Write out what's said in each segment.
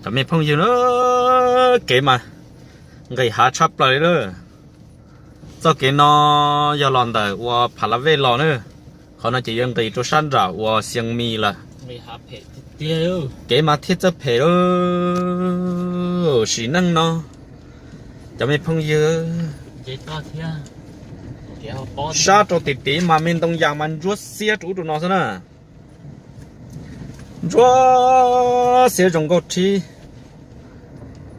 Cov me phooj ywg na, kev mas nqis hav tshaj plaws li na. Txoj kev no yog los ntawm ua Phav Las Vej los na. Qhov no ces yuav nqis rau sab nram uas Xias Mis lawm. Kev mas thiaj txawj phem lawm. Sim neej no, cov me phooj ywg, sab rau tim tid mas me ntoo yas mas ntsuab xiab rau ub rau no xwb na. Ntsuab xiab zoo nkauj thib.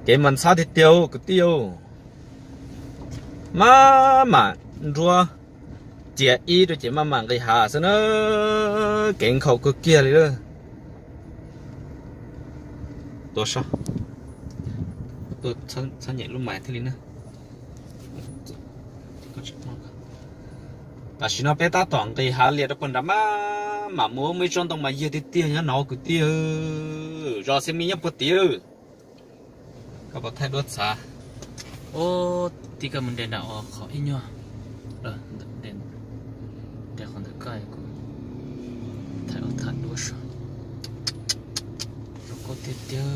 Kev mas ntxhab tiag tiag kwv tij. Maj mam nruab cia ib rau ces maj mam nqis hav xwb na. Kev nkhaus kawg kiag li lawm. Tuaj, txhob nyem lub mais thiaj li na. Tam sim no peb tab tom nqis hav lias rau puag nrad maj mam mus, muaj ib tsob ntoo mas yag tiag tiag nyob no kwv tij. Zos Xias Mis nyob puag tid. Koj puas thaij duab txhav? Tib koj mus nres nram qhov ib nyuag, nres qhov ntawm koj, kuv thaij ob thaij duab saib. Zoo nkauj tiag tiag.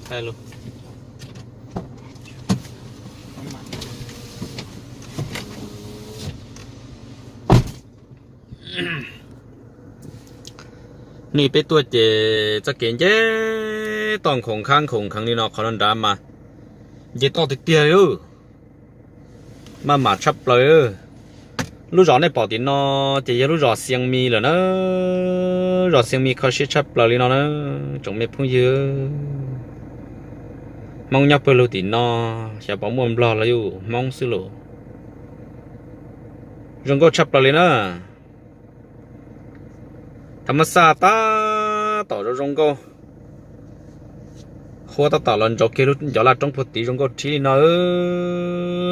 Thaij los. Nej peb tuaj ces txoj kev nce toj nkhaus nkhav nkhaus nkheev li no, qhov no nrad mas nce toj tiag tiag li. Maj mam tshaj plaws. Lub zos nej pom tim no ces yog lub zos Xias Mis lawm na. Zos Xias Mis kho siab tshaj plaws li no na, tsoom me phooj ywg. Hmoob nyob pawg lug tim no, xyov puas muaj Nplog los yog Hmoob xwb los. Zoo nkauj tshaj plaws li na. Thav mab xaj tab tom zoo zoo nkauj. Huab tab tom los ntsaus kiag lub ncov laj roob puag tid zoo nkauj thib li no.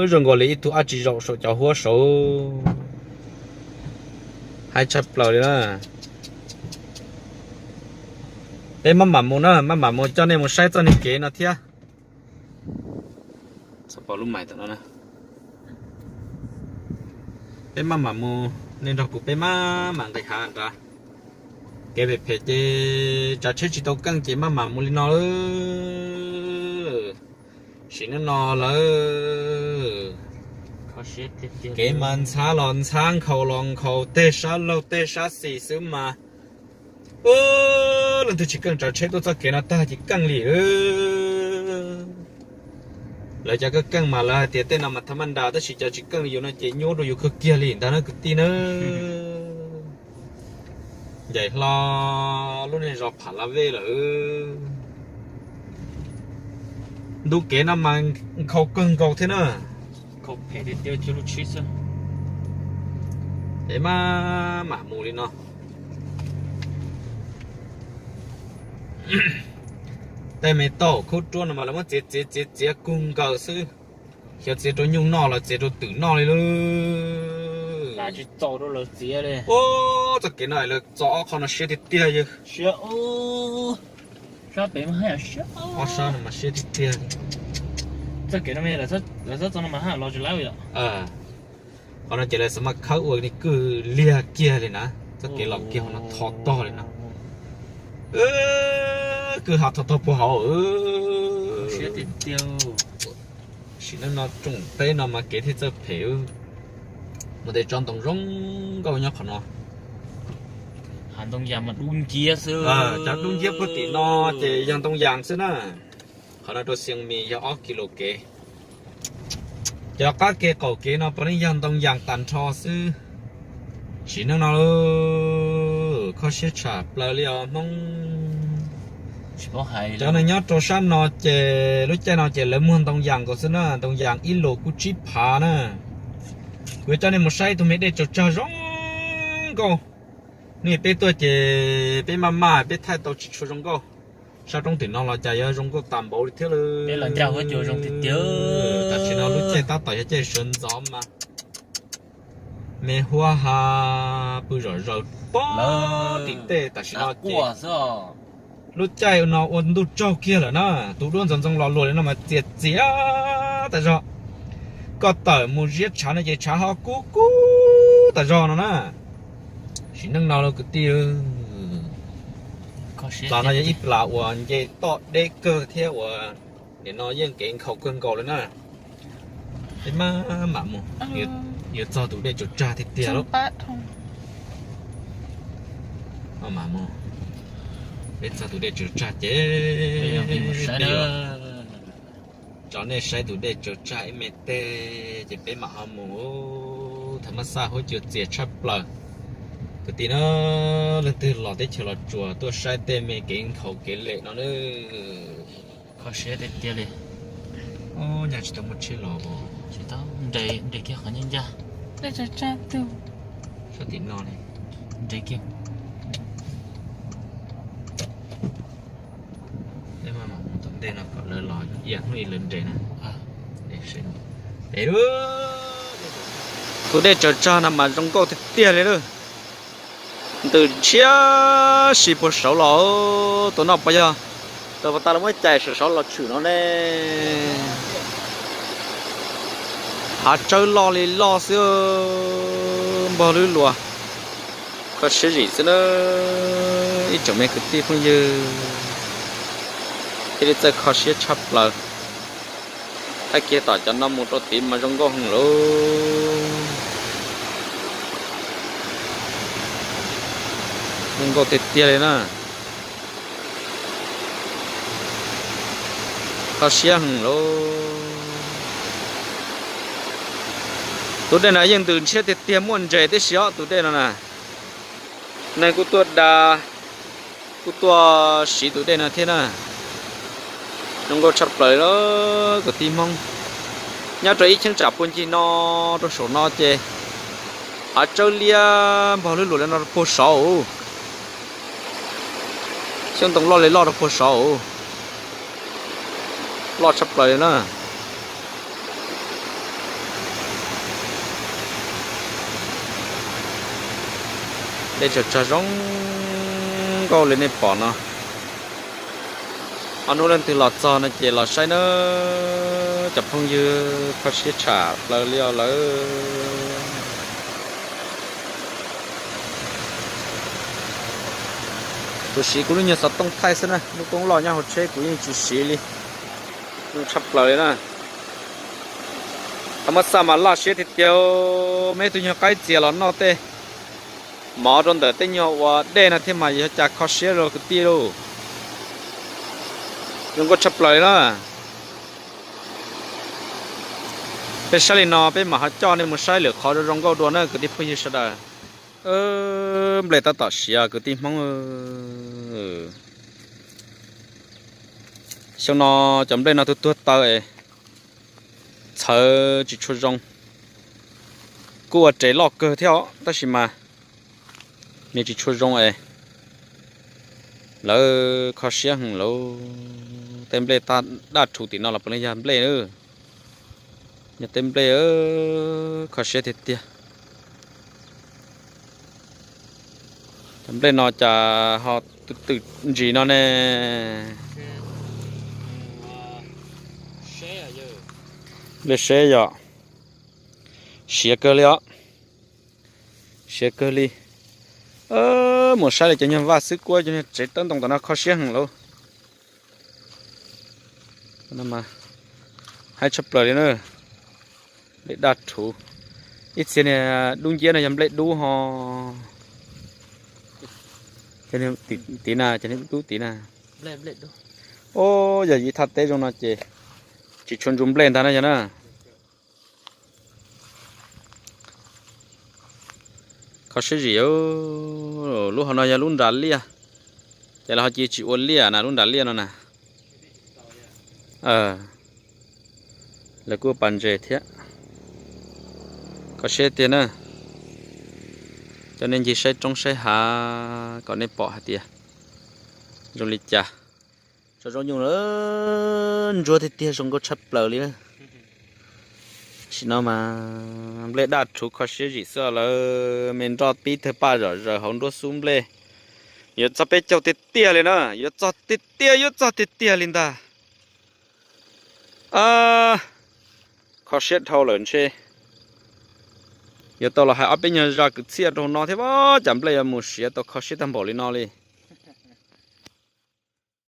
Zoo nkaus li ib tug dab tsi zaum saum cov huab saud. Haib tshaj plaws li na. Peb maj mam mus na, maj mam mus coj nej mus saib txoj niag kev no thiab. Peb maj mam mus, nej nrog kuv peb maj mam nqis hav nrad. Kev phem phem ces tsav tsheb tsis tau keej ces maj mam mus li no lawm. Sim neej no lawm, kev mas ntxhab los ntxhab, nkhaus los nkhaus, tej sab laug tej sab xis xwb mas. Leej twg tsis keej tsav tsheb tuaj txoj kev no tag ces keej li. Lawv cov keej keej mas lawv hais tias tej no mas thav maj nras, tab sis cov tsis keej li yus no ces nyuaj rau yus kawg kiag li ntag na kwv tij na. Ncaim hlo lub niag zos Phav Las Vej lawm. Ntu kev no mas nkhaus kawg nkaus thiab na. Ces maj mam mus li no. Tej me tauj khub ruab no mas lawv muab txiav txiav txiav txiav kug nkaws xwb. Xyov txiav rau nyuj noj los txiav rau twm noj li lawm. Ub, txoj kev no lawv txo ob qho no siab tiag tiag yawg. Ob sab no mas siab tiag tiag. Qhov no ces lawv xav mas khawb ua ni kwj liag kiag li na. Txoj kev los kiag qhov no tho tog li no. Kwj ha tho tog puag hauv. Sim neej no tsoom teb no mas kev thiaj txawj phem. Muaj tej tsob ntoo zoo nkauj nyob qhov no. Cov dub nciab puag tim no ces yog ntoo yas xwb na. Qhov no rau Xias Mis yog ob kis lus kev. Cov qab ke qaum kev no puav leej yog ntoo yas tag nrho xwb. Sim neej no kho siab tshaj plaws li os Hmoob. Cov neeg nyob rau sab no ces lub caij no ces lawv muag ntoo yas nkaus xwb na, ntoo yas ib lus kuj tsib phav na. Kuv coj nej mus saib ib tug me dej tsaws tsag zoo nkauj. Nej peb tuaj ces peb maj maj peb thaij tau tsis tshua zoo nkauj. Sab roob tim no los cas yuav zoo nkauj tas npaum li thiab lawm. Tam sim no lub caij tab tom yog caij sawv ntxov mas me huab ha pw zom zaws pog tim tej tam sim no ces lub caij no ua ntuj tsaug kiag lawm na. Tus duab ntxoov ntxoo los luag li no mas txias txias tas zog. Koj tawm mus ziab tshav no ces tshav ho kub kub tas zog no na. Sim neej no los kwv tij, Plas no yog ib plas uas nce toj deb kawg thiab uas nim no yeej kev nkhaus kawg nkaus li na. Peb mam mam mus, yuav txog tus dej tsaws tsag tiag tiag lawm. Peb txog tus dej tsaws tsag ces tso nej saib tus dej tsaws tsag ib me teg ces peb mam ho mus. Thaum mab xaj huab cua txias tshaj plaws. Kwv tij na, leej twg los teb chaws Los Tsuas tuaj saib tej me kev nkhaus kev lem no na. Kho siab tiag tiag li. Nyaj tsis tau muaj tsheb los, tsis tau, nres kiag qhov ncaj ncaj. Sab tim no ne. Nres kiag. Peb mam mus tom ntej no kom lawv los ib yam hnub lawv nres na. Tus dej tsaws tsag no mas zoo nkauj tiag tiag li lawm. Ntws ntshiab si puag saud los, tus no puas yog, tus puas tas los muab cais saum saud los tshwm no ne. Hav tsawb loj li loj xwb, npog lwb luas. Kho siab zim xwb na, ib tsoom me kwv tij phooj ywg, thiaj li txawj kho siab tshaj plaws. Thaij kiag tom cov no mus rau tid mas zoo nkauj heev lauj. Zoo nkauj tiag tiag li na. Kho siab heev lauj. Tus dej no yeej ntws ntshiab tiag tiag, muaj ntses tib si os tus dej no na. Neeg kuj tuaj da, kuj tuaj siv tus dej no thiab na. Zoo nkauj tshaj plaws li kwv tij Hmoob. Nyob rau ib cheeb tsam puag ncig no, rau saum no ces hav tsawb liab npog lwb luas li no rau puag saud. Xyoob ntoo loj li loj rau puag saud, loj tshaj plaws li na. Dej tsaws tsag zoo nkauj li nej pom no. Ob hnub leej twg los txog no ces los saib na, cov phooj ywg, kho siab tshaj plaws li os lawm. Kuv siv kuv lub nyuag xov tooj thaij xwb na, lub koob loj nyob hauv tsheb kuv yeej tsis siv li. Zoo tshaj plaws li na. Thaum mab xaj mas laj siab tiag tiag, muaj ib tug nyuag qaib txias los noj tej mov rau ntawm tej nyuag ua dej no thiab mas yog cas kho siab rau kwv tij lauj. Zoo nkauj tshaj plaws li na. Peb saib li no peb mam ho coj nej mus saib lwm qhov zoo zoo nkauj dua na kwv tij phooj ywg sawv daws. Nplej tab tom siav kwv tij Hmoob. Xyoo no cov nplej no tuag tuag taw es txhawv tsis tshua zoo. Kuj ua res loj kawg thiab os tab sis mas nws tsis tshua zoo es lawv kho siab heev lauj. Tej nplej daj rhuv tim no los puav leej yog nplej, yog tej nplej kho siab tiag tiag. Cov nplej no cas ho twm twm ntsis no ne? Nplej seb yom. Siav kawg li os. Siav kawg li. Mus saib li cov nyuag vaj xwb kuab cov nyuag tsev tawb ntoo tom no kho siab heev lauj. Haib tshaj plaws li na. Nplej daj rhuv. Ib txhia niag dub nciab no yog nplej dub ho. Cov niag tim na, cov niag dub dub tim na. Ub, yog yim thaj teb zoo no ces tsis tshua ntsuas nplej ntag na yog na. Kho siab zim, lub hauv no yog lub nras liaj, ces lawv ho cia tsis ua liaj na lub nras liaj no na. Lawv kuj pas ntses thiab. Kho siab tiag na. Coj nej ncig saib roob saib hav kom nej pom hais tias zoo li cas. Tso zoo nyuj lawm, ntsuab tiag tiag zoo nkauj tshaj plaws li na. Tam sim no mas nplej daj rhuv kho siab zim xwb lawm, me nroj pib tawg paj zom zaws hauv nruab xub nplej. Yuav txog peb caug tiag tiag li na, yuav txog tiag tiag, yuav txog tiag tiag li ntag. Kho siab dhau lawm ntshe yuav tau los hais ob peb nyuag zaj kwv txhiaj rau hauv no thiab, cas nplej yuav mus siav tau kho siab tag npaum li no li.